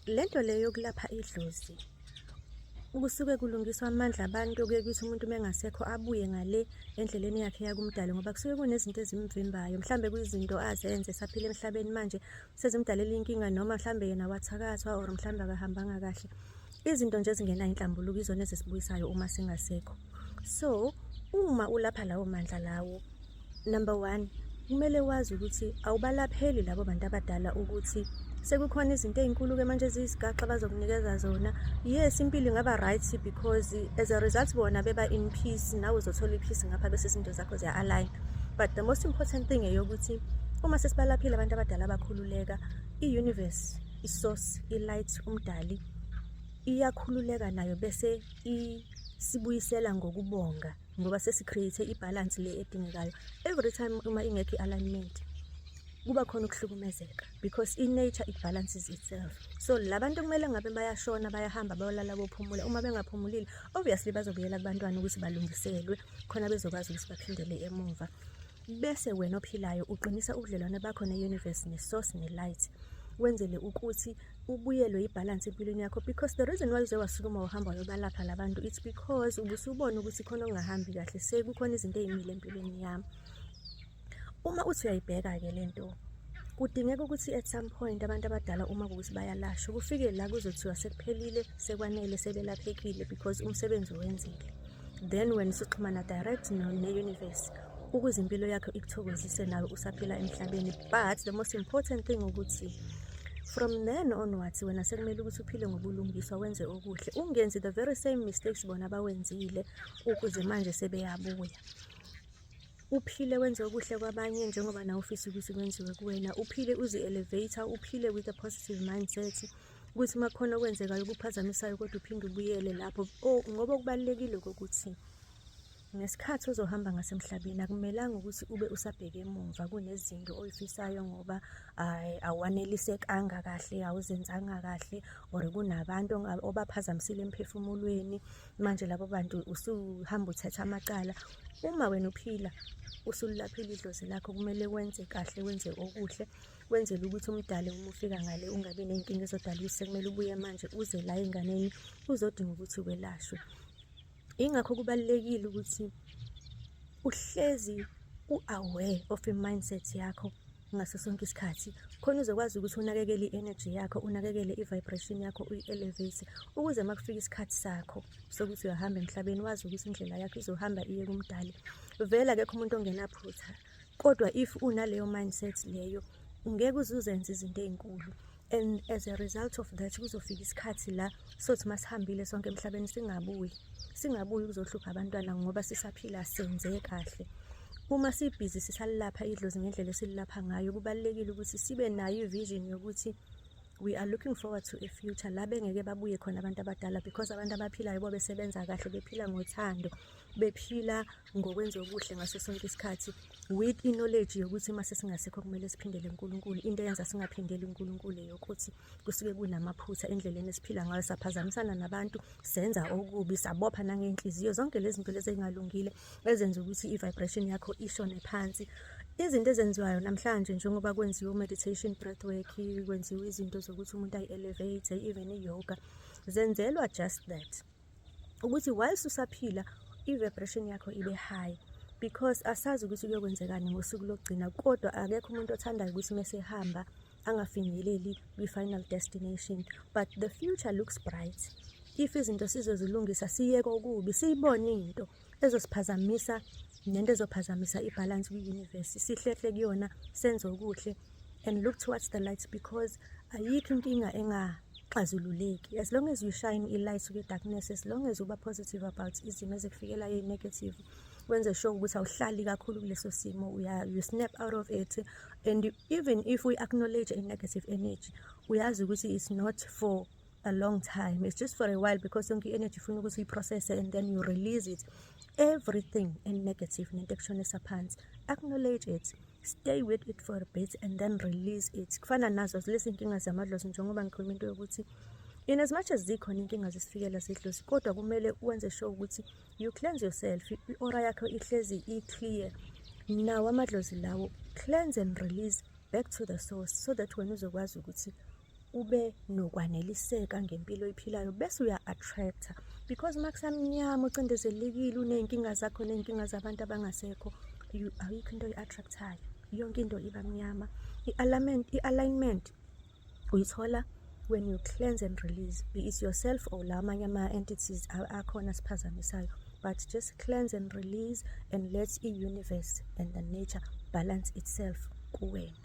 Lento le yokulapha idlozi kusuke kulungiswa amandla abantu, kuye kuthi umuntu uma engasekho abuye ngale endleleni yakhe yakumdali, ngoba kusuke kunezinto ezimvimbayo, mhlambe kuyizinto azenze esaphila emhlabeni, manje sezimdalela inkinga, noma mhlambe yena wathakathwa or mhlambe akahambanga kahle. Izinto nje ezingenayo inhlambuluko izona ezisibuyisayo uma singasekho. So uma ulapha lawo mandla lawo, number one, kumele wazi ukuthi awubalapheli labo bantu abadala ukuthi sekukhona izinto ey'nkulu-ke manje eziyisigaxa bazokunikeza zona. Yes, impilo ingaba right because as a result bona beba in peace, nawe uzothola i-peace ngapha, bese izinto zakho ziya-align. But the most important thing eyokuthi uma sesibalaphile abantu abadala bakhululeka, i-universe, i-source, i-light, umdali iyakhululeka nayo, bese isibuyisela ngokubonga, ngoba sesi-create i-balance le edingekayo. Every time uma ingekho i-alignment, kuba khona ukuhlukumezeka, because i-nature, it balances itself. So labantu kumele ngabe bayashona, bayahamba, bayolala, bophumula. Uma bengaphumulile, obviously bazobuyela kubantwana ukuthi balungiselwe khona bezokwazi ukuthi baphindele emumva. Bese wena ophilayo uqinisa ubudlelwane bakho ne-universe, ne-source, ne-light, wenzele ukuthi ubuyelwe ibhalansi empilweni yakho, because the reason why uze wasukuma uhamba wayobalapha labantu, it's because ubusubona ukuthi khona okungahambi kahle, sekukhona izinto ey'mile empilweni yami. Uma uthi uyayibheka-ke lento, kudingeka ukuthi at some point abantu abadala, uma kuwukuthi bayalashwa, kufike la kuzothiwa sekuphelile, sekwanele, sebelaphekile, because umsebenzi wenzile. Then wena usuxhumana direct ne-universe ukuze impilo yakho ikuthokozise nawe usaphila emhlabeni. But the most important thing ukuthi from then onwards wena sekumele ukuthi uphile ngobulungiswa, wenze okuhle, ungenzi the very same mistakes bona abawenzile ukuze manje sebeyabuya. Uphile wenze okuhle kwabanye njengoba nawe ufisa ukuthi kwenziwe kuwena. Uphile uzi-elevate, uphile with a positive mindset, ukuthi uma kukhona okwenzekayo kuphazamisayo, kodwa uphinde ubuyele lapho. Oh, ngoba okubalulekile kokuthi ngesikhathi uzohamba ngasemhlabeni, akumelanga ukuthi ube usabheke emumva kunezinto oyifisayo ngoba awanelisekanga kahle, awuzenzanga kahle, or kunabantu obaphazamisile emphefumulweni. Manje labo bantu usuhamba uthatha amacala. Uma wena uphila usululaphile idlozi lakho, kumele wenze kahle, wenze okuhle, wenzele ukuthi umdali uma ufika ngale ungabi ney'nkinga ezodala ukuthi sekumele ubuye manje uze la ey'nganeni uzodinga ukuthi welashwe. Ingakho kubalulekile ukuthi uhlezi u-aware of i-mindset yakho ngaso sonke isikhathi, khona uzokwazi ukuthi unakekele i-energy yakho, unakekele i-vibration yakho, uyi-elevate, ukuze uma kufika isikhathi sakho sokuthi uyahamba emhlabeni, wazi ukuthi indlela yakho izohamba iye kumdali. Vele akekho umuntu ongenaphutha, kodwa if unaleyo mindset leyo, ngeke uze uzenze izinto ey'nkulu. And as a result of that, kuzofika isikhathi la sothi masihambile sonke emhlabeni, singabuyi, singabuyi ukuzohlupha abantwana, ngoba sisaphila senze kahle. Uma sibhizi sisalilapha idlozi ngendlela esililapha ngayo, kubalulekile ukuthi sibe nayo i-vision yokuthi we are looking forward to a future la bengeke babuye khona abantu abadala, because abantu abaphilayo bobe sebenza kahle, bephila ngothando, bephila ngokwenza okuhle ngaso sonke isikhathi, with i-knowledge yokuthi uma sesingasekho kumele siphindele kuNkulunkulu. Into eyenza singaphindeli kuNkulunkulu eyokuthi kusuke kunamaphutha endleleni esiphila ngayo, saphazamisana nabantu, senza okubi, sabopha nangey'nhliziyo, zonke lezi zinto lezi ey'ngalungile ezenza ukuthi i-vibration yakho ishone phansi. Izinto ezenziwayo namhlanje, njengoba kwenziwa meditation, breath work, kwenziwa izinto zokuthi umuntu ayi-elevate, even i-yoga, zenzelwa just that, ukuthi whilst usaphila i-vibration yakho ibe high, because asazi ukuthi kuyokwenzekani ngosuku lokugcina. Kodwa akekho umuntu othandayo ukuthi mesehamba angafinyeleli kwi-final destination. But the future looks bright if izinto sizozilungisa, siyeke okubi, siyibone into ezosiphazamisa nento ezophazamisa i-balance kwi-universe, sihlehle kuyona, senze okuhle and look towards the light, because ayikho inkinga engaxazululeki as long as you shine i-light kwi-darkness, as long as uba positive about izimo ezikufikelayo eyi-negative, wenze sure ukuthi awuhlali kakhulu kuleso simo, you snap out of it. And even if we acknowledge a negative energy, uyazi ukuthi it's not for a long time, it's just for a while, because yonke i-energy ifuna ukuthi uyi-process and then you release it. Everything e-negative nento ekushonisa phansi, acknowledge it, stay with it for a bit and then release it. Kufana nazo lezi nkinga zamadlozi, njengoba ngikhuluma into yokuthi in as much as zikhona inkinga zisifikela zidlozi, kodwa kumele wenze sure ukuthi you cleanse yourself, i-aura yakho ihlezi i-clear. Nawo amadlozi lawo, cleanse and release back to the source, so that wena uzokwazi ukuthi Ube nokwaneliseka ngempilo oyiphilayo, bese uya-attract-a, because uma kusamnyama, ucindezelekile, uney'nkinga zakho ney'nkinga zabantu abangasekho, ayikho into oyi-attract-ayo, yonke into iba mnyama. I-alignment uyithola when you cleanse and release, be it yourself or la amanye ama-entities akhona asiphazamisayo, but just cleanse and release and let i-universe and the nature balance itself kuwena.